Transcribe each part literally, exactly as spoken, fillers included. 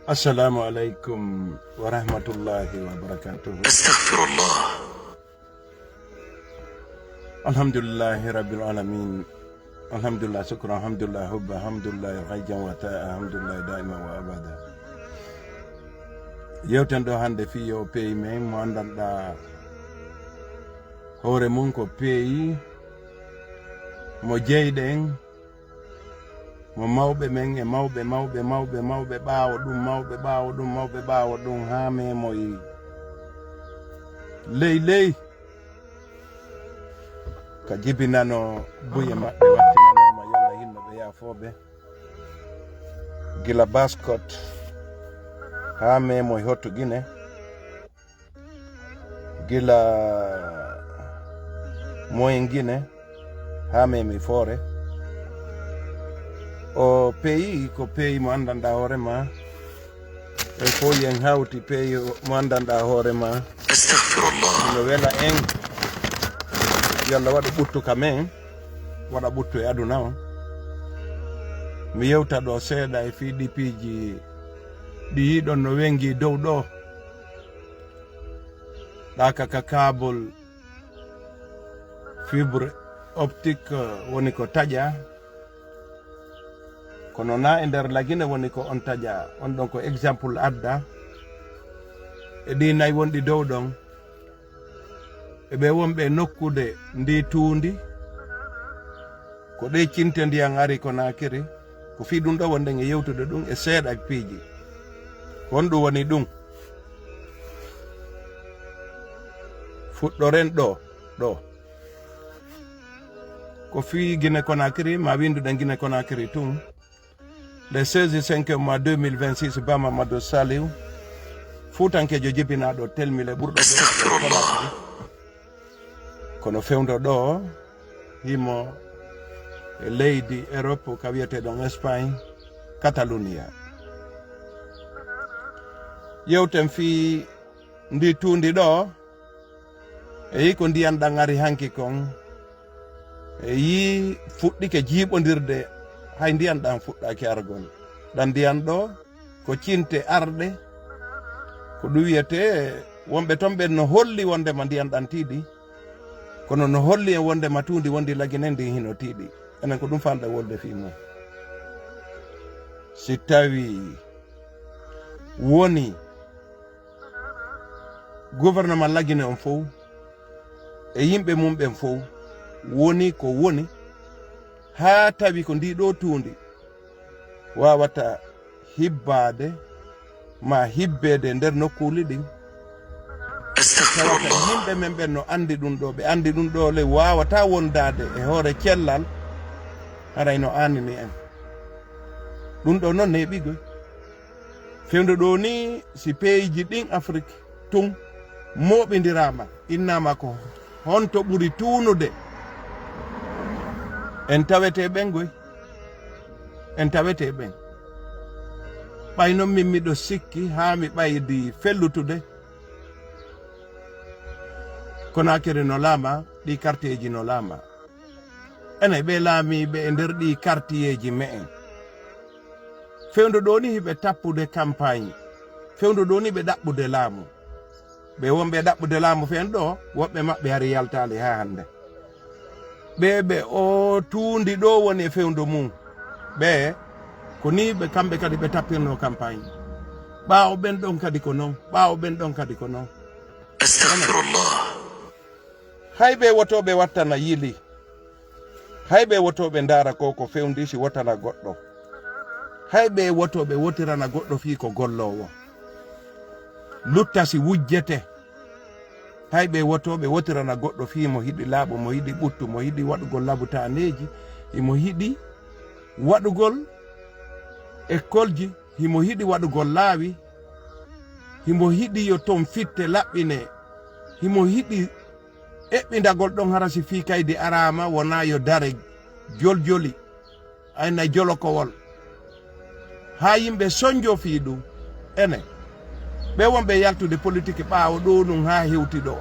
Assalamu alaikum wa rahmatullahi wa barakatuh. Astaghfirullah. Alhamdulillahi rabbil alamin. Alhamdulillah shukran, alhamdulillah hubba, alhamdulillah khayjan wa ta'a, alhamdulillah daima wa abada. Yewten ɗo hannde fii yo peeyi men mo anndanɗaa hoore mum ko peeyi mo jeyɗen, mo mawɓe men e mawɓe, mawɓe, mawɓe, mawɓe ɓaawo ɗum, mawɓe ɓaawo ɗum, mawɓe ɓaawo ɗum, haa meemoyi ley ley. Ka jibinano buye maɓɓe wattinanooma, yo Allah hinno ɓe yaafooɓe. Gila Baskot haa meemoyi Hottu Gine. Gila Moyen Gine haa meemoyi Foore. O peeyi ko peeyi mo anndanɗaa hoore ma. En fof yen hawti peeyi mo anndanɗaa hoore ma. Astaghfirullah. No wela en. Yo Allah waɗu ɓuttu ka men, waɗa ɓuttu e aduna o. Mi yewta ɗo seeɗa e fii ɗi piiji ɗi yiɗon no wengi dow ɗo. Ɗaka ka kaabol fibre optique, eh, woni ko taƴa. Kono na e nder Lagine woni ko on taƴa. On ɗon ko exemple adda. E ɗi nayi wonɗi dow ɗon. E ɓe wonɓe e nokkude ndi tuundi. Ko ɗe cinte ndiyan ari Konakiri. Ko fii ɗum ɗo wonɗen e yewtude ɗum e seeɗa piiji. Ko honɗum woni ɗum? Fuɗɗoren ɗo, ɗo. Ko fii Gine Konakiri, ma winduɗen Gine Konakiri tun. Le seize cinq mois deux mille vingt-six, Ba Mamadou Saliou, Fuutankeejo jibinaaɗo telmile ɓurɗo Astaghfirullah. Kono fewndo ɗo, himo e leydi Europe ka wiyeteeɗon Espagne, Catalunya. Yewten fii ndi tuundi ɗo, e yi ko ndiyan ɗan ari hanki kon, e yi fuɗɗike jiiɓondirde, hay ndiyan ɗan fuɗɗaaki argol. Ɗan ndiyan ɗo, ko cinte arɗe, ko ɗum wiyetee, wonɓe ton ɓen no holli wondema ndiyan ɗan tiiɗi, kono no holli en wondema tuundi wondi Lagine ndin hino tiiɗi. Enen ko ɗum fanɗa wolde fii mum. Si tawi woni gouvernement Lagine on fow e yimɓe mum ɓen fow woni ko woni, haa tawi ko ndi ɗo tuundi wawata hibbaade ma hibbeede nder nokkuuli ɗin. Tawata yimɓe men ɓen no anndi ɗum ɗo, ɓe anndi ɗum ɗo le wawata wondaade e hoore cellal, haray no aanini en. Ɗum ɗo non neeɓigoy. Fewndo ɗo ni, si peeji ɗin Afrik tun mooɓindiraama, innaama ko honto ɓuri tuunude, en tawete ɓen goy. En tawete ɓen. Ɓay non min miɗo sikki haa mi ɓaydi fellutude. Konakiri no laama, ɗi karteeji no laama. Ene ɓe laamiiɓe e nder ɗi kartiyeeji me'en. Fewndo ɗo ni hiɓe tappude kampaañ. Fewndo ɗo ni ɓe ɗaɓɓude laamu. Ɓe wonɓe e ɗaɓɓude laamu fen ɗo, woɓɓe maɓɓe hari yaltaali haa hannde. Ɓe, ɓe o tuundi ɗo woni e fewndo mum. Ɓe, ko ni ɓe kamɓe kadi ɓe tappirno kampaañ. Ɓaawo ɓen ɗon kadi ko non, ɓaawo ɓen ɗon kadi ko non. Astaghfirullah. Hay ɓe wotooɓe wattana yili. Hay ɓe wotooɓe ndaara ko ko fewndi si wotana goɗɗo. Hay ɓe wotooɓe wotirana goɗɗo fii ko golloowo. Lutta si wujjete. Hay ɓe wotooɓe wotirana goɗɗo fii mo hiɗi laaɓo, mo hiɗi ɓuttu, mo hiɗi waɗugol labutaaneeji, himo hiɗi waɗugol ekkolji, himo hiɗi waɗugol laawi, himo hiɗi yo ton fitte laɓɓine, himo hiɗi eɓɓindagol ɗon hara si fii kaydi araama wonaa yo dare joljoli, ayna jolokowol. Haa yimɓe sonjo fii ɗum. Ene, ɓe wonɓe yaltude politik ɓaawo ɗo nun haa hewti ɗo.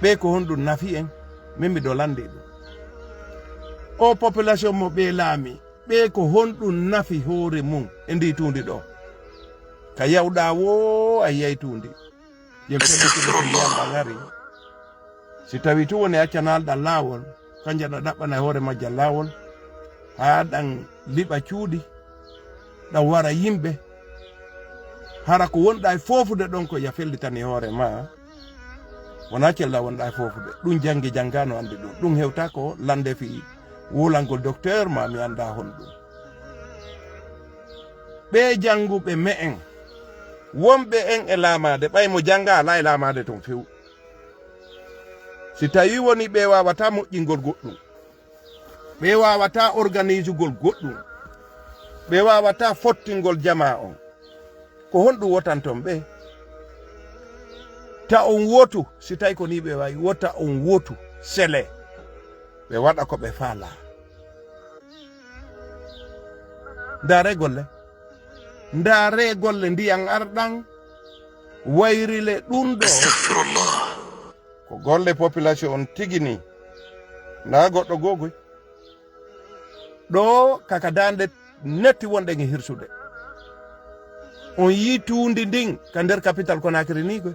Ɓe ko honɗum nafi en? Min miɗo lanndi ɗum. O population mo ɓe laami, ɓe ko honɗum nafi hoore mum e ndi tuundi ɗo? Ka yawɗa woo a yiyay tuundi. Yen fellitino ko ndiyam ɗan ari. Si tawi tun woni accanal ɗan laawol, kanja ɗa ɗaɓɓana e hoore majja laawol, haa ɗan liɓa cuuɗi, ɗan wara yimɓe. Hara ko wonɗa e foofude ɗon ko ya fellitani hoore ma. Wonaa cella wonɗa e foofude. Ɗun janngi janngaano anndi ɗun. Ɗun hewta ko lande fii wulangol docteur ma mi anndaa honɗun. Ɓee jannguɓe me'en, wonɓe en e laamaade, ɓay mo jannga alaa e laamaade ton few. Si tawii woni ɓe waawataa moƴƴingol goɗɗun, ɓe waawataa organisugol goɗɗun, ɓe waawataa fottingol jamaa on, ko honɗun wotanton ɓe? Ta on wotu, si tawi ko nii ɓe wayi, wota on wotu, sele. Ɓe waɗa ko ɓe faalaa. Ndaaree golle. Ndaaree golle ndiyan arɗan, wayrile ɗun ɗoo. Astaghfirullah. Ko golle population on tigi nii. Ndaa goɗɗo goo goy. Ɗoo kaka daande netti wonɗen e hirsude. On yii tuundi ndin ka nder capital Conakry nii koy.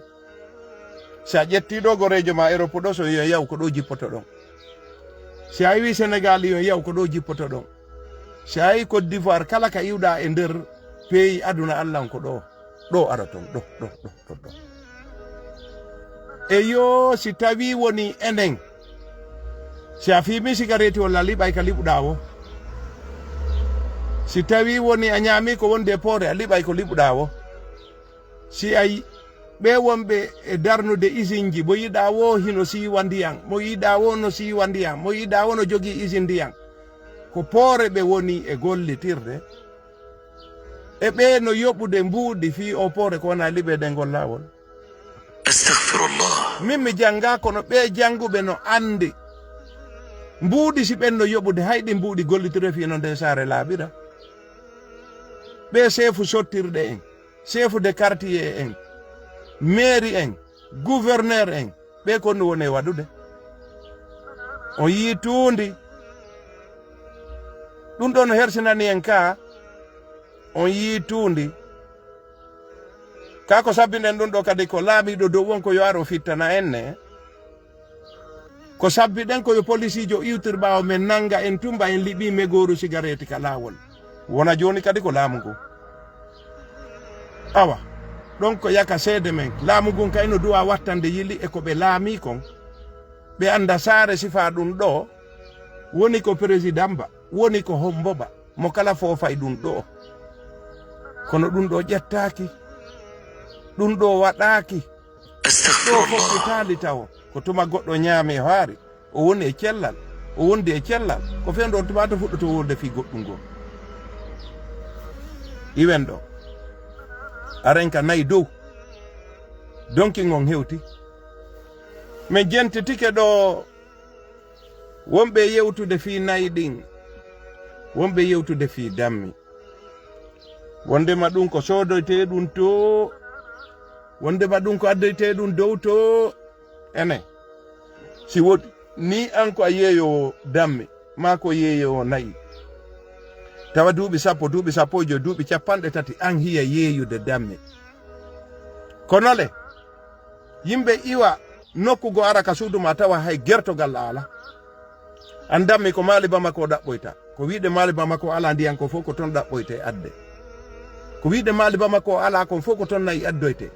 Si a ƴettii ɗoo goreejo ma Europe ɗoo, so yo yaw ko ɗoo jippoto ɗon. Si a iwii Sénégal, yo yaw ko ɗoo jippoto ɗon. Si a yii Côte d'Ivoire, kala ka iwɗaa e nder pays aduna Alla on ko ɗoo. Ɗoo aroton, ɗoo, ɗoo, ɗoo, ɗoo, ɗoo. Eyo, si tawii woni enen, si a fiimii sigareeti walla a liɓay ka liɓuɗaa woo. Si tawii woni a ñaamii ko wondi e poore, a liɓay ko liɓuɗaa woo. Si a yi-, ɓee wonɓe e darnude isinji, mo yiɗaa woo hino siiwa ndiyan, mo yiɗaa woo no siiwa ndiyan, mo yiɗaa woo no jogii isin ndiyan. Ko poore ɓe woni e gollitirde. E ɓee no yoɓude mbuuɗi fii oo poore ko wonaa liɓeede e ngol laawol. Astaghfirullah. Min mi janngaa, kono ɓee jannguɓe no anndi. Mbuuɗi si ɓen no yoɓude, hay ɗi mbuuɗi gollitire fii no ndee saare laaɓira. Ɓee seefu sottirɗe en, seefu de quartier en, meeri en, gouverneur en, ɓee ko no woni e waɗude. On yii tuundi. Ɗun ɗoo no hersinani en kaa. On yii tuundi. Kaa ko sabbiɗen ɗun ɗoo kadi ko laamiiɗo dow on ko yo ar o fittana en ne. Ko sabbiɗen ko yo polisiijo iwtir ɓaawo men nannga en tumba en liɓii megooru sigareeti ka laawol. Wona jooni kadi ko laamu ngun. Awa, ɗon ko yaka seede men. Laamu ngun kay no duwaa wattande yili e ko ɓe laamii kon. Ɓe annda saare sifaa ɗun ɗoo. Woni ko président ba, woni ko hombo ba, mo kala foofay ɗun ɗoo. Kono ɗun ɗoo ƴettaaki. Ɗun ɗoo waɗaaki. Ɗoo fof ko taali tawo. Ko tuma goɗɗo ñaami e hoore. O woni e cellal, o wondi e cellal, ko fewndo on tumaata fuɗɗoto wolde fii goɗɗum ngol. Iwen ɗo. Aren ka nayi dow. Donki ngon hewti. Min jentitike ɗo wonɓe yewtude fii nayi ɗin, wonɓe yewtude fii dammi. Wondema ɗum ko soodoytee ɗum to, wondema ɗum ko addoytee ɗum dow to, ene. Si woɗi, ni an ko a yeeyoowo damme, maa ko yeeyoowo na'i. Tawa duuɓi sappo, duuɓi sappo e joy, duuɓi capanɗe tati, an hiya yeeyude damme. Kono le, yimɓe iwa nokku goo ara ka suudu ma tawa hay gertogal a ala. An dammi ko Maali Bamako ɗaɓɓoyta. Ko wiide Maali Bamako ala ndiyan ko fof ko toon ɗaɓɓoyte adde. Ko wiide Maali Bamako ala kon fof ko toon na'i addoyte.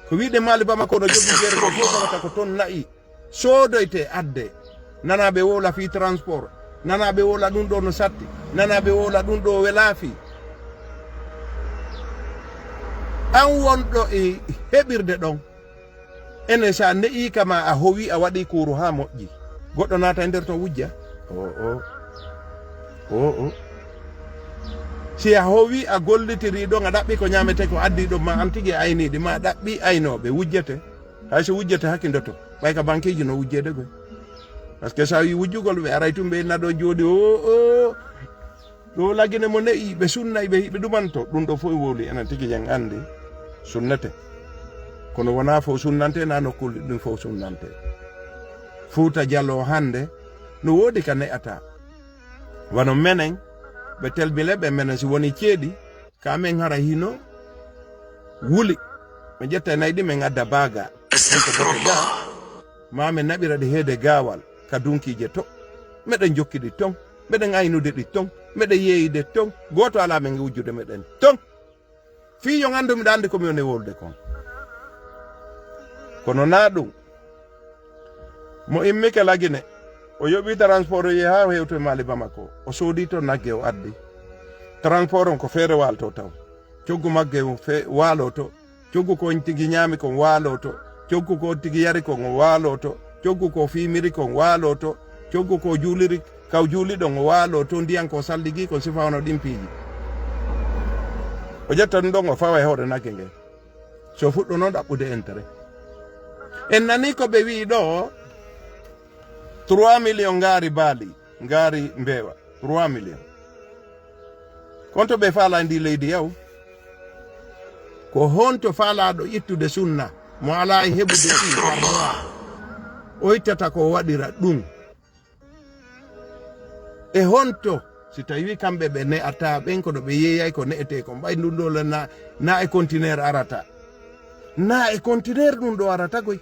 Ko wiide Maali Bamako no jogii jeere ko fof tawata ko toon na'i soodoyte adde. Nanaa ɓe wowla fii transport. Nanaa ɓe wowla ɗum ɗo no satti. Nanaa ɓe wowla ɗum ɗo welaa fii. An wonɗo e heɓirde ɗon. Enen, so a ne'ii ka ma a howi, a waɗii kuuru haa moƴƴi. Goɗɗo naata e nder ton wujja? O, o. O, o. Si a howi, a gollitirii ɗon, a ɗaɓɓi ko ñaametee ko addii ɗon, ma an tigi a aynii ɗi, ma a ɗaɓɓi aynooɓe, wujjete. Hay so wujjete hakindoto, ɓay ka bankeeji no wujjeede koy. Parce que so a wii wujjugol, ɓe aray tun ɓe naɗo jooɗi, o, o. Ɗo lagine mo ne'i, ɓe sunnay, ɓe, ɓe ɗumanto. Ɗum ɗo fof wowli, enen tigi yen anndi sunnete. Kono wonaa fof sunnante, na nokkuuli ɗum fof sunnante. Fuuta Jaloo hannde, no woodi ka ne'ata. Wano menen, ɓe telbile ɓe menen si woni ceeɗi, ka men hara hino, Wuli, ɓe ƴetta e nayi ɗi, men adda baaga. Astagfirullah. Ma men naɓira ɗi heede gaawal ka dunkiije to. Meɗen jokki ɗi ton, meɗen aynude ɗi ton, meɗen yeeyide ton. Gooto alaa men wujjude meɗen ton. Fii yo anndu miɗa anndi ko mi woni e wowlude kon. Kono naa ɗum. Mo immike Lagine, o yoɓi transport, o yehi haa hewto e Mali Bamako. O soodi to nagge, o addi. Transport on ko feere waalto taw. Coggu magge on fe-, waaloo to. Coggu ko on tigi ñaami kon waaloo to. Coggu ko on tigi yari kon o waaloo to. Coggu ko fiimiri kon waaloo to. Coggu ko juuliri, kaw juuli ɗon o waaloo to. Ndiyan ko salligi kon sifa hono ɗin piiji. O ƴetta ɗum ɗon o fawa e hoore nagge ngen. So fuɗɗo noon ɗaɓɓude intérêt. En nanii ko ɓe wi'i ɗoo, trois millions ngaari baali, ngaari mbeewa, trois millions. Kon to ɓe faalaa ndi leydi yaw? Ko honto faalaaɗo ittude sunna, mo alaa e heɓude ɗi, o ittata ko waɗira ɗum? E honto, si tawii kamɓe ɓe ne'ataa, ɓen kono ɓe yeeyay ko ne'etee kon, ɓay ɗum ɗoo la na, na e conteneur arata. Na e conteneur ɗum ɗoo arata koy.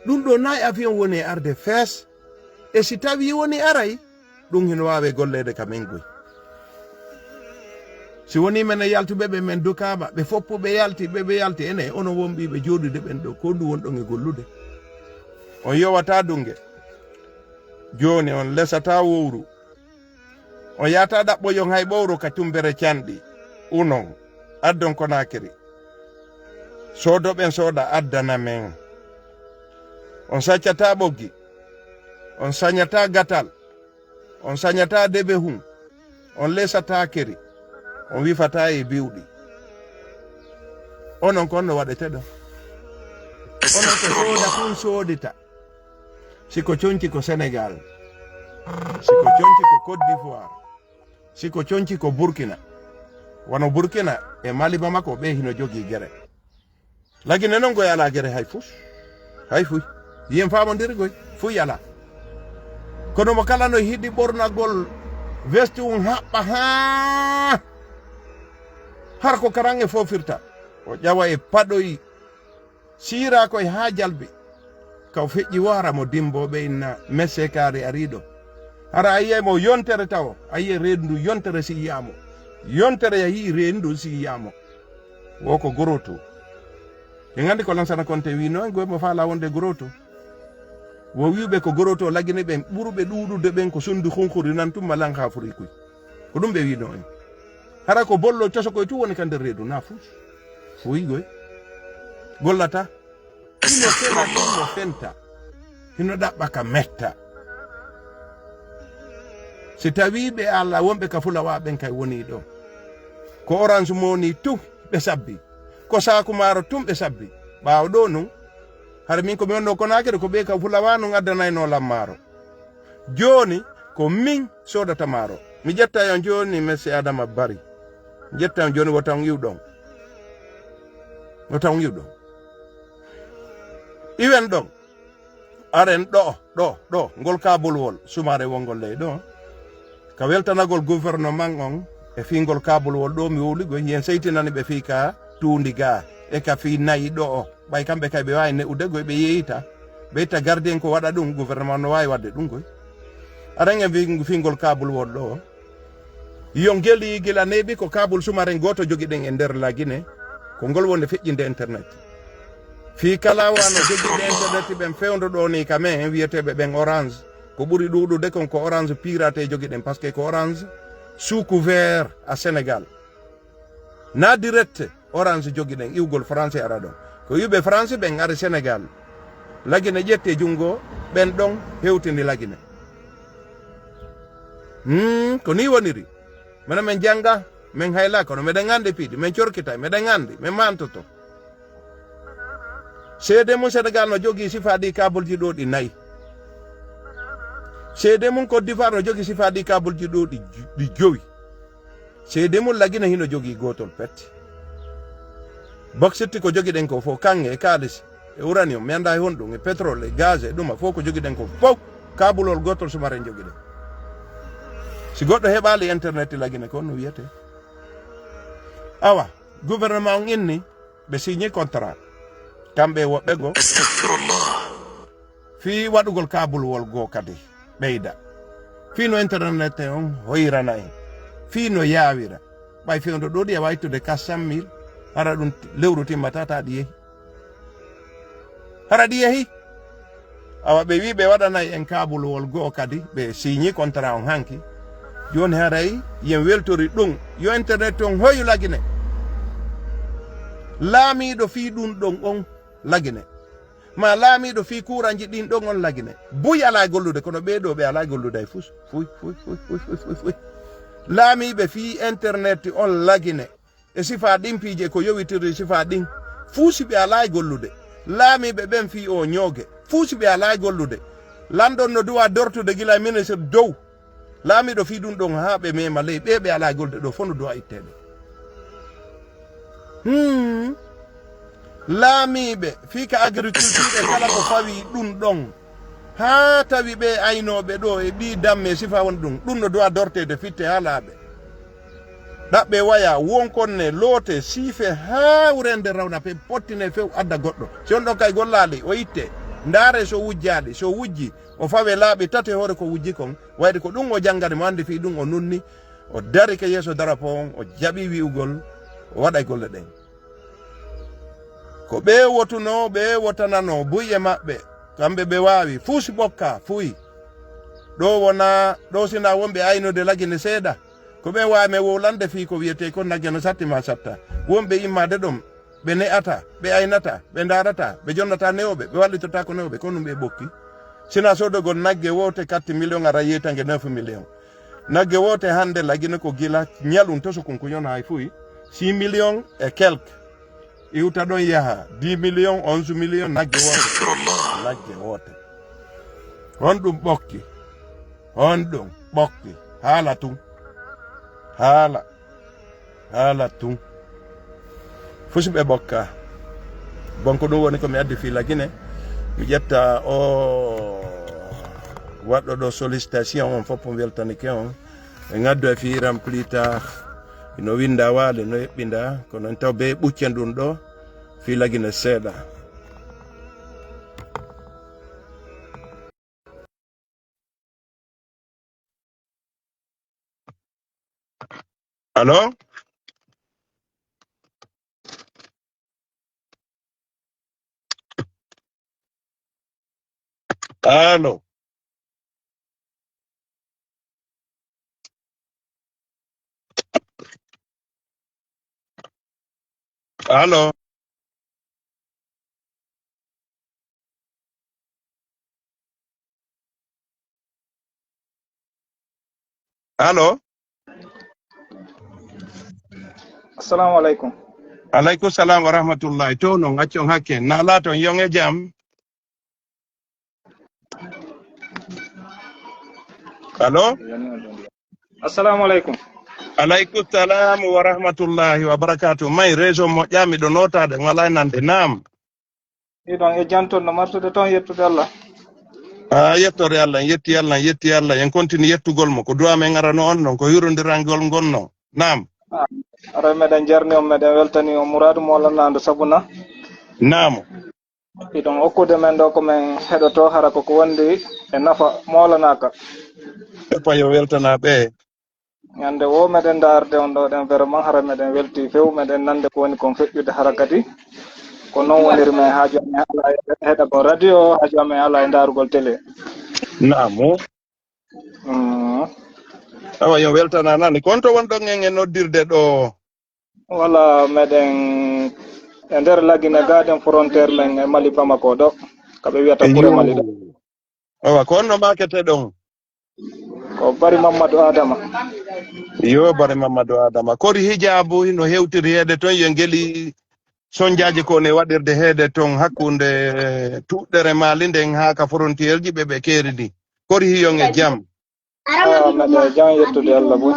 Ɗum ɗoo na e avion woni e arde fees. E si tawii woni aray, ɗum hino waawi golleede ka men koy. Si wonii men e yaltuɓe ɓe men dukaama, ɓe foppu ɓe yalti, ɓe ɓe yalti, enen, onon wonɓe ɓe jooɗude ɓen ɗoo, ko ɗum wonɗon e gollude? On yowataa dunge. Jooni on lesataa wowru. On yahataa ɗaɓɓoyon hay ɓowru ka tumbere canɗi. Unon, addon Konaakiri. Soodoɓen sooda addana men. On saccataa ɓoggi. On sañataa gatal. On sañataa debe hun. On lesataa keri. On wifataa e biwɗi. Onon kon no waɗete ɗo? Onon ko sooda kun soodita. Si ko conci ko Senegal, si ko conci ko Côte d'Ivoire, si ko conci ko Burkina. Wano Burkina e Mali Bamako ɓe hino jogii gere. Lagine non koye alaa gere hay fus. Hay fuy. Yen faamondiri koy. Fuy alaa. Kono mo kala no hiɗi ɓornagol veste un haɓɓa haa. Har ko karange fofirta. O ƴawa e paɗoy. Siira koy haa jalbi. Kaw feƴƴi wo hara mo dimbooɓe inna messe kaari ariiɗo. Hara a yiyay mo yontere tawo. A yiyay reendu yontere si yiyaamo. Yontere ya yi'i reendu si yiyaamo. Wo ko goroto. En anndi ko Lansana Konte wi'no en, goy mo faala wonde goroto. Wo wi'uɓe ko goroto Lagine ɓen ɓuruɓe ɗuuɗude ɓen ko sundi hunkuri nan tumma lan haa furi kuy. Ko ɗum ɓe wi'no en. Hara ko bollo coso koy tu woni ka nder reedu na fus. Fuy goy. Gollata. Hino fena, hino fenta. Hino ɗaɓɓa ka metta. Si tawii ɓe Alla wonɓe ka Fulawa ɓen kay woni ɗo. Ko Orange Money tun ɓe sabbi. Ko saaku maaro tun ɓe sabbi. Ɓaawo ɗo nun, hara min ko mi wonno Konaakiri ko ɓe ka Fulawa nun addanayno lan maaro. Jooni ko min soodata maaro. Mi ƴetta on jooni, Monsieur Adama Barry. Mi ƴetta on jooni, wota on iw ɗon. Wota on iw ɗon. Iwen ɗon. Aren ɗo, ɗo, ɗo, ngol kaabulwol sumare wongol ley ɗo. Ka weltanagol gouvernement on e fii ngol kaabulwol ɗo mi wowli goy, yen seytinani ɓe fii ka tuundi gaa e ka fii nayi ɗo o. Ɓay kamɓe kay ɓe waawi ne'ude goy, ɓe yeeyita. Ɓe itta gardien ko waɗa ɗum, gouvernement no waawi waɗde ɗum goy. Aran e fii, fii ngol kaabulwol ɗo. Yo ngel yi gila neeɓi ko kaabul sumaren gooto jogiɗen e nder Lagine, ko ngol woni feƴƴinde internet. Fii kala wano jogiiɓe internet ɓen fewndo ɗo ni ka men wiyeteeɓe ɓen Orange, ko ɓuri ɗuuɗude kon ko Orange pirate jogiɗen, parce que ko Orange sous couvert à Sénégal. Na direct Orange jogiɗen iwgol français ara ɗon. Ko iwɓe français ɓen ari Sénégal. Lagine ƴetti e junngo ɓen ɗon hewtini Lagine. Hmm, ko ni woniri. Mena men jannga, men hayla, kono meɗen anndi piidi, men corkitay, meɗen anndi, men mantoto. Seede mum Senegal no jogii sifaaɗi kaabulji ɗo ɗi nayi. Seede mum Côte d'Ivoire no jogii sifaaɗi kaabulji ɗo ɗi ju-, ɗi jowi. Seede mum Lagine hino jogii gootol pet. Bauxite ko jogiɗen ko fof, kaŋŋe e kaalis e uranium, mi anndaa e honɗum, e pétrole e gaz e ɗuma fof ko jogiɗen ko fof, kaabulol gootol sumaren jogiɗen. Si goɗɗo heɓaali internet Lagine ko no wiyetee? Awa, gouvernement on inni, Ɓe signi contrat. Kamɓe e woɓɓe goo. Astaghfirullah. Fii waɗugol kaabulwol goo kadi ɓeyda. Fii no internet on hoyrana en. Fii no yaawira. Ɓay fewndo ɗoo ɗi e waawaa ittude quatre cent mille. Hara ɗum lewru timmata taa ɗi yehi. Hara ɗi yehi. Awa ɓe wii ɓe waɗanay en kaabulwol goo kadi, ɓe signi contrat on hanki. Jooni haray yen weltori ɗum. Yo internet on hoyu Lagine. Laamiiɗo fii ɗum ɗon on Lagine. Maa laamiiɗo fii kuuranji ɗin ɗon on Lagine. Buy alaa e gollude, kono ɓee ɗoo ɓe alaa e gollude hay fus. Fuy, fuy, fuy, fuy, fuy, fuy, fuy. Laamiiɓe fii internet on Lagine. E sifaa ɗin piiji e ko yowitiri sifaa ɗin. Fuu si ɓe alaa e gollude. Laamiiɓe ɓen fii oo ñooge. Fuu si ɓe alaa e gollude. Lanɗon no duwaa dortude gila e ministre dow. Laamiiɗo fii ɗum ɗon haa ɓe meema ley. Ɓee ɓe alaa e gollude ɗoo fof no duwaa itteede. Hmm. Laamiiɓe fii ka agriculture e kala ko fawii ɗum ɗon. Haa tawi ɓee aynooɓe ɗoo e ɓii damme e sifaa woni ɗum. Ɗum no duwaa dorteede fitte haa laaɓe. Ɗaɓɓe waya, wonkon ne, loote, siife haa wurende rawna pe pottine few adda goɗɗo. Si on ɗon kay gollaali, o itte. Ndaare so wujjaali, so wujji, o fawe laaɓi tati hoore ko wujji kon. Wayde ko ɗum o janngani mo anndi fii ɗum o nunni. O darike yeeso darapo on, o jaɓi wi'ugol, o waɗay golle ɗen. Ko ɓee wotunoo, ɓee wotananoo, buy e maɓɓe, kamɓe ɓe waawi, fuu si ɓokka, fuy. Ɗoo wona, ɗoo sina wonɓe aynude Lagine seeɗa, ko ɓe waawi men wowlande fii ko wiyetee ko nagge no satti maa satta. Wonɓe immaade ɗon, ɓe ne'ata, ɓe aynata, ɓe ndaarata, ɓe jonnata newooɓe, ɓe wallitotaako newooɓe, ko ɗum ɓe ɓokki. Sina soodogol nagge woote quatre millions ara yeetange neuf millions. Nagge woote hannde Lagine ko gila ñalun to sukun ko yona hay fuy six millions et quelque. Iwta ɗon yaha dix millions, onze millions nagge woote. Astaghfirullah. Nagge woote. Honɗum ɓokki? Honɗum ɓokki? Haala tun. Haala. Haala tun. Fuu si ɓe ɓokka. Bon, ko ɗum woni ko mi addi fii Lagine. Mi ƴetta o waɗɗo ɗo sollicitation on fof, on weltanike on. Ɓe ngaddu e fii rempli ta. Ino winda waale, no eɓɓinda. Kono en taw be ɓuccen ɗum ɗo. Fii Lagine seeɗa. Allo? Allo? Allo? Allo? Assalamu alaikum. Alaikum salam wa rahmatullahi. To non, accon hakke. Na laton yon e jam. Allo? Assalamu alaikum. Alaikum salam wa rahmatullahi wa barakatuh. Mai réseau moƴƴa, miɗo notaade, wala nande. Naam. Iɗon e janton no martude toon yettude Allah. Ah, yettore Allah, en yetti Allah, en yetti Allah, en continue yettugol mo. Ko du'a men arano on non, ko hirondirangol ngon non. Naam. Ah, aray meɗen jarni on, meɗen weltani on muradu mo Allah nando sabuna. Naam. Iɗon okkude men ɗo ko men heɗoto hara ko ko wondi e nafa moolanaka. Epa yo weltana ɓe. Ñande wo meɗen ndaarde on ɗo ɗen vraiment hara meɗen welti few, meɗen nande ko woni kon feƴƴude hara kadi. Ko non woniri men haaju amen ala e heɗagol radio, haaju amen ala e ndaarugol télé. Naamu. Mm. Awa yo weltana nani. Kon to wonɗon en e noddirde ɗo. Wala meɗen e nder Lagine gaɗen frontière men e Mali Bamako ɗo. Kaɓe wiyata Kure Mali ɗo. Awa, ko honno maakete ɗon? Ko Bari Mamadou Adama. Yo, Bari Mamadou Adama. Kori hijaabu hino hewtiri heede ton, yo ngeli sonjaaji ko ne waɗirde heede ton hakkunde tuɗɗere Mali nden haa ka frontière ji ɓe ɓe keeri ndi. Kori hiyon e jam. Ah, meɗen jam yettude Allah boy.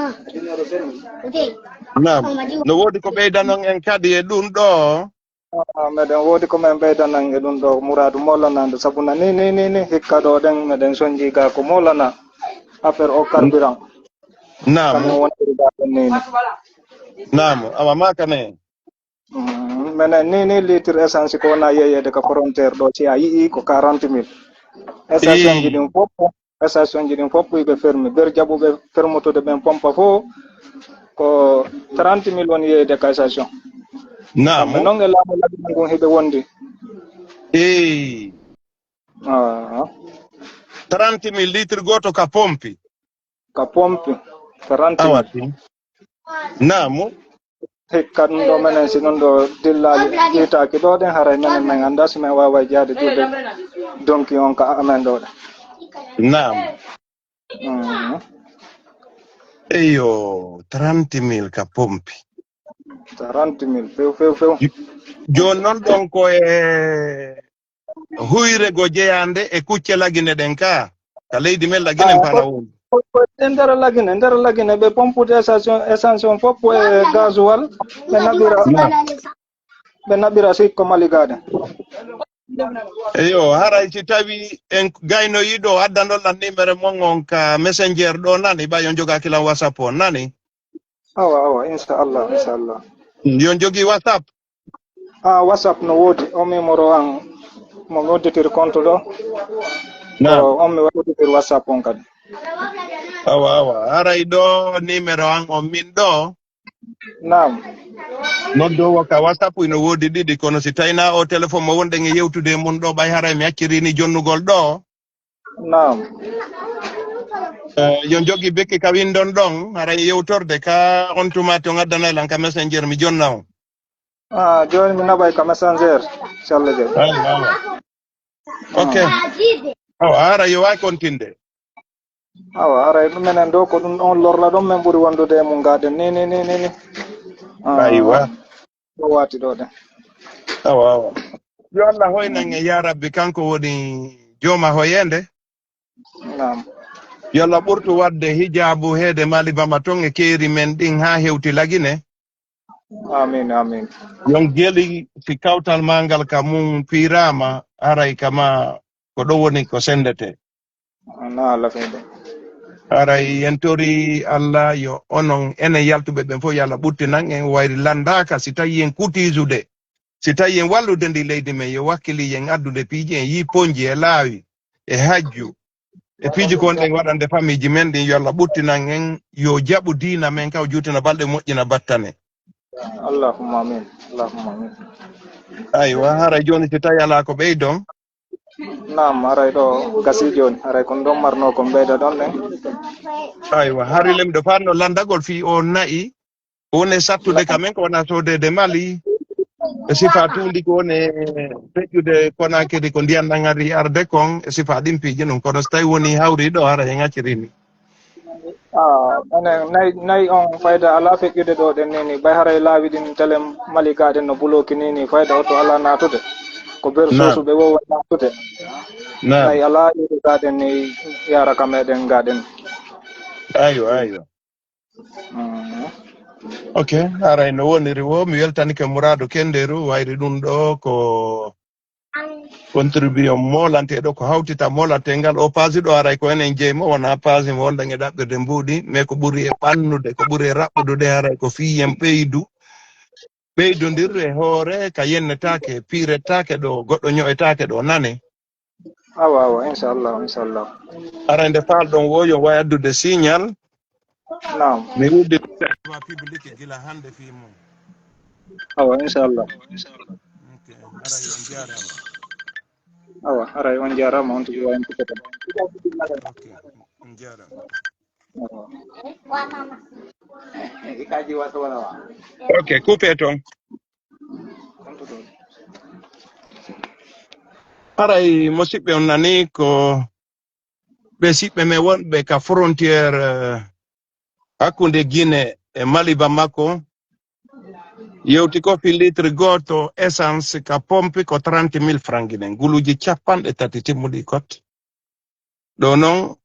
Naam. No woodi ko ɓeydanon en kadi e ɗum ɗo? Ah, meɗen woodi ko men ɓeydanan e ɗum ɗo muraadu mollanande, sabu na ni, ni, ni, ni, hikka ɗo ɗen meɗen sonji ga ko mollana affaire o carburant. Naam. Kam no woniri ga ɗon ni, ni. Naam, awa maaka ne. Mm, minen ni, ni litre essence ko wona yeeyeede ka frontière ɗo, si a yii ko quarante mille. Station ji ɗin fof, station ji ɗin fof ɓe fermi. Ber jaɓuɓe fermutude ɓen pompa fof ko trente mille woni yeeyde ka station. Naam. Kamɓe noon e laamu Lagine ngun hiɓe wondi. Eyi. Ah. Trente mille litre gooto ka pompi. Ka pompi. Trente mille. Awa tin. Naamu. Hikka ɗum ɗo menen si ɗum ɗo dillaali ƴiitaaki ɗo ɗen, haray menen men anndaa si men waaway jaade juuɗe donki on ka amen ɗo ɗen. Naam. Mhm. Eyo, trente mille ka pompi. Trente mille, few, few, few. Jooni noon ɗon ko e huyre go jeyaande e kucce Lagine ɗen ka, ka leydi men Lagine. Ah, pana ko, woni. Ko, ko e nder Lagine, nder Lagine ɓe pompude essence, essence on fof e gasoil, ɓe naɓira, ɓe naɓira sikko Mali gaaden. Eyo, haray si tawi en gaynoyi ɗo, addanɗon lan numéro mon on ka Messenger ɗo nani, ɓay on jogaaki lan WhatsApp on nani? Awa, awa, inchallah, inchallah. Yo on jogii WhatsApp? Ah, WhatsApp no woodi. O numéro an, mo mi udditiri compte ɗo. Naam. Ko on mi udditiri WhatsApp on kadi. Awa, awa. Haray ɗo numéro an on min ɗo. Naam. Noddoowo ka WhatsApp ino woodi ɗiɗi, kono si tawii na o téléphone mo wonɗen e yewtude e mun ɗo, ɓay haray mi accirii ni jonnugol ɗo. Naam. Eh, yo jogii bekki ka windon ɗon, haray yewtorde ka on tuma to ngaddanay lan ka Messenger mi jonna on. Ah, jooni mi naɓay ka Messenger, si Allah jaɓi. Awa, awa. Ok. Ah. Awa, haray yo wawi kontinde. Awa, haray ɗum menen ɗo ko ɗum on lorla ɗon men ɓuri wondude e mum gaaden ni, ni, ni, ni, ni. Ah. Aywa. Ko waati ɗo ɗen. Awa, awa. Yo Allah hoynan en, ya Rabbi, kanko woni jooma hoyeende. Naam. Yo Allah ɓurtu waɗde hijaabu heede Mali Bama ton e keeri men ɗin haa hewti Lagine. Amiin, amiin. Yon geli si kawtal maa ngal ka mum fiiraama, haray kama ko ɗo woni ko senndetee. Wonaa lafinde. Haray en torii Allah yo onon enen yaltuɓe ɓen fof, yo Allah ɓuttinan en, wayri lanndaaka si tawii en kutiisude, si tawii en wallude ndi leydi men, yo wakkili en addude piiji, en yii ponji e laawi e hajju e piiji ko wonɗen waɗande famiiji men ɗin, yo Allah ɓuttinan en, yo jaɓu diina men ka, o juutina balɗe, moƴƴina battane. Allahumma amin, Allahumma amin. Aywa, haray jooni si tawii alaa ko ɓeydon, Naam, haray ɗo gasii jooni. Haray ko ɗum ɗon marnoo ko mbeyda ɗon ɗen. Aywa, hari lem ɗo faatno lanndagol fii o na'i. Ko woni sattude ka men ko wona soodeede Mali. E sifa tuundi ko woni feƴƴude Konakiri ko ndiyan ɗan ari arde kon. E sifa ɗin piiji ɗum. Kono so tawi woni hawri ɗo, haray en acciri ni. Ah, menen nayi, nayi on fayda alaa feƴƴude ɗo ɗen ni, ni. Ɓay haray laawi ɗin telen Mali gaaɗen no bulooki ni, ni. Fayda oto alaa naatude. Ko ber Naam. Suusu ɓe woowa naatude. Naam. Nayi alaa iwde gaaɗen ni, yaara ka meɗen gaaɗen. Aywa, aywa. Mhm. Ok, haray no woniri wo, mi weltanike Muraadu Kenderu, wayri ɗum ɗo ko contribution moolanteeɗo, ko hawtita moolanteegal. O paasi ɗo haray ko enen jeyi mo, wonaa paasi mo wonɗen e ɗaɓɓirde mbuuɗi, mais ko ɓuri e ɓannude, ko ɓuri e raɓɓudude haray ko fii yen ɓeydu, ɓeydondir e hoore ka yennetaake, piiretaake ɗo, goɗɗo ño'etaake ɗo, nane. Awa, awa, inchallah, inchallah. Haray nde faalɗon wo, yo wawi addude signal. Naam. Mi wuddi ma public gila hannde fii mum. Awa, inchallah. Ok, haray on jaaraama. Awa, haray on jaaraama, on tigi wawi on kuppata. Ok, on jaaraama. Awa. Ok, coupé toon. Haray musiɓɓe on nani ko ɓe siɓɓe men wonɓe ka frontière, eh, hakkunde Guinée e Mali Bamako. Yewti ko fi litre gooto essence ka pompe ko trente mille francs Guinée, nguluuji capanɗe tati timmuɗi kot. Ɗo non,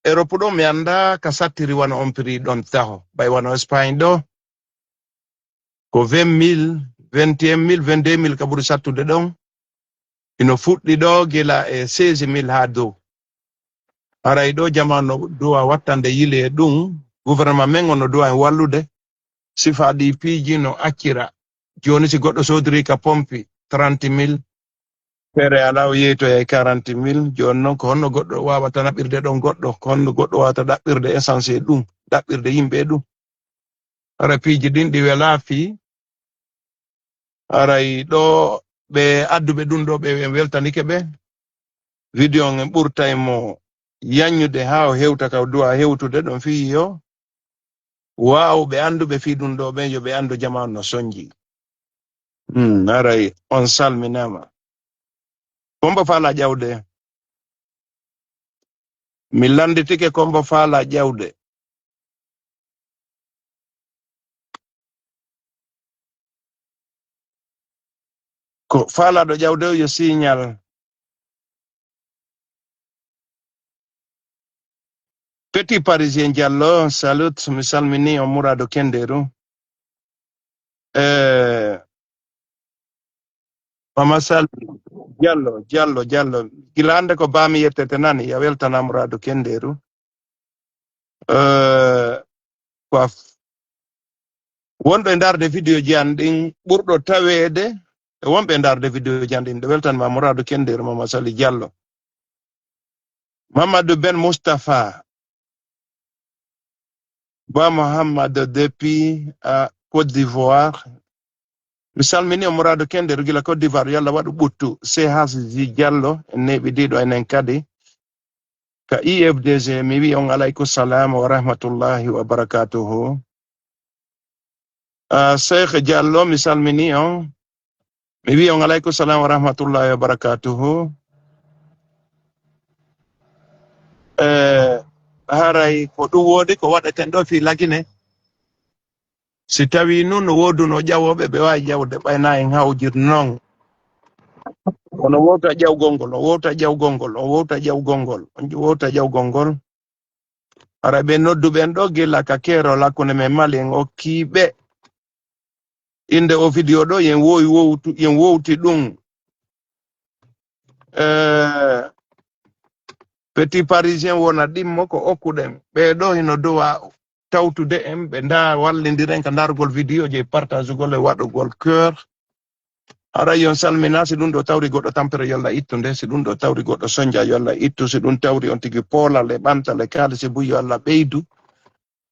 Europe ɗo mi anndaa ka sattiri wano on prix ɗon taho. Ɓay wano Espagne ɗo, ko vingt mille, vingt et un mille, vingt-deux mille ka ɓuri sattude ɗon. Ino fuɗɗi ɗo gila e seize mille haa dow. Haray ɗo jamaanu no duwa wattande yili e ɗum, gouvernement men on no duwa en wallude. Sifa ɗi piiji no accira. Jooni si goɗɗo soodiri ka pompi trente mille, feere alaa o yeytoyay quarante mille. Jooni noon ko honno goɗɗo waawata naɓirde ɗon goɗɗo? Ko honno goɗɗo waawata ɗaɓɓirde essence e ɗum, ɗaɓɓirde yimɓe e ɗum? Hara piiji ɗin ɗi welaa fii. Haray ɗo ɓe adduɓe ɗum ɗo ɓe en weltanike ɓe. Video on en ɓurtay mo yaññude haa o hewta ka o duwa hewtude ɗon fii yo waawɓe annduɓe fii ɗum ɗo ɓen yo ɓe anndu jamaanu no sonji. Hmm, haray on salminaama. Kombo faala ƴawde. Mi lannditike kombo faala ƴawde. Ko faalaaɗo ƴawde o yo signal. Petit Parisien Diallo, salut, mi salmini on Murado Kenderu. Eh, Mama Sal Diallo, Diallo, Diallo. Gila hannde ko baami yettete nani, ya weltana Murado Kenderu. Eh, ko a f-, wonɗo e ndaarde video ji an ɗin ɓurɗo taweede, e wonɓe e ndaarde video ji an ɗin, ɗo weltanma Murado Kenderu, Mama Sali Diallo. Mamadou Ben Moustapha, Ba Mohamed depuis, euh, Côte d'Ivoire. Mi salmini on Murado Kenderu gila Côte d'Ivoire, yo Allah waɗu ɓuttu. C H J Diallo, en neeɓidiiɗo enen kadi. Ka I F D G, mi wi'i on alaykum salam wa rahmatullahi wa barakatuhu. Ah, Cheikh Diallo, mi salmini on. Mi wi'i on alaykum salam wa rahmatullahi wa barakatuhu. Eh, haray ko ɗum woodi ko waɗeten ɗo fii Lagine. Si tawii nun no wooduno ƴawooɓe, ɓe waawi ƴawde ɓay na en hawjir non. Kono wowta ƴawgol ngol, o wowta ƴawgol ngol, o wowta ƴawgol ngol, o wowta ƴawgol ngol. Hara ɓe nodduɓen ɗo gila ka keerol hakkunde men Mali en okkii ɓe. Innde o video ɗo, yen wowi wowtu, yen wowti ɗum. Eh, Petit Parisien wona ɗimmo ko okkuɗen. Ɓee ɗo hino dowa tawtude en, ɓe nda wallindiren ka ndargol video je, partagegol e waɗugol cœur. Haray yon salmina, si ɗum ɗo tawri goɗɗo tampere, yo Allah ittu nde. Si ɗum ɗo tawri goɗɗo sonja, yo Allah ittu. Si ɗum tawri on tigi poolal e ɓantal e kaalisi buy, yo Allah ɓeydu.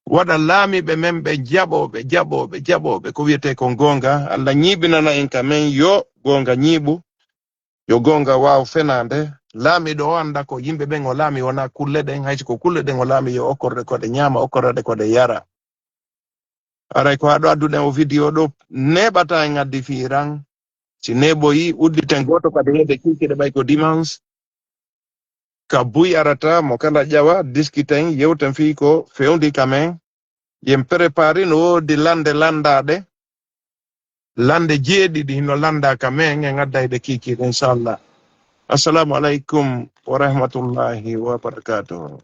Waɗa laamiiɓe men ɓe jaɓooɓe, jaɓooɓe, jaɓooɓe ko wiyetee kon goonga. Allah ñiiɓinana en ka men yo goonga ñiiɓu, yo goonga waaw fenaande. Laamiiɗo o annda ko yimɓe ɓen o laami wonaa kulle ɗen, hay si ko kulle ɗen o laami yo okkorde ko ɗe ñaama, okkorde ko ɗe yara. Haray ko haɗo adduɗen o video ɗo, neeɓata en addi fii ran. Si neeɓoyi, udditen gooto kadi heede kiikiiɗe ɓay ko dimanche. Ka buy arata, mo kala ƴawa, diskiten, yewten fii ko fewndi ka men. Yen prépari no woodi lande landaaɗe. Lande jeeɗiɗi hino landa ka men, en adday ɗe kiikiiɗe, inchallah. Assalamu alaikum wa rahmatullahi wa barakatuhu.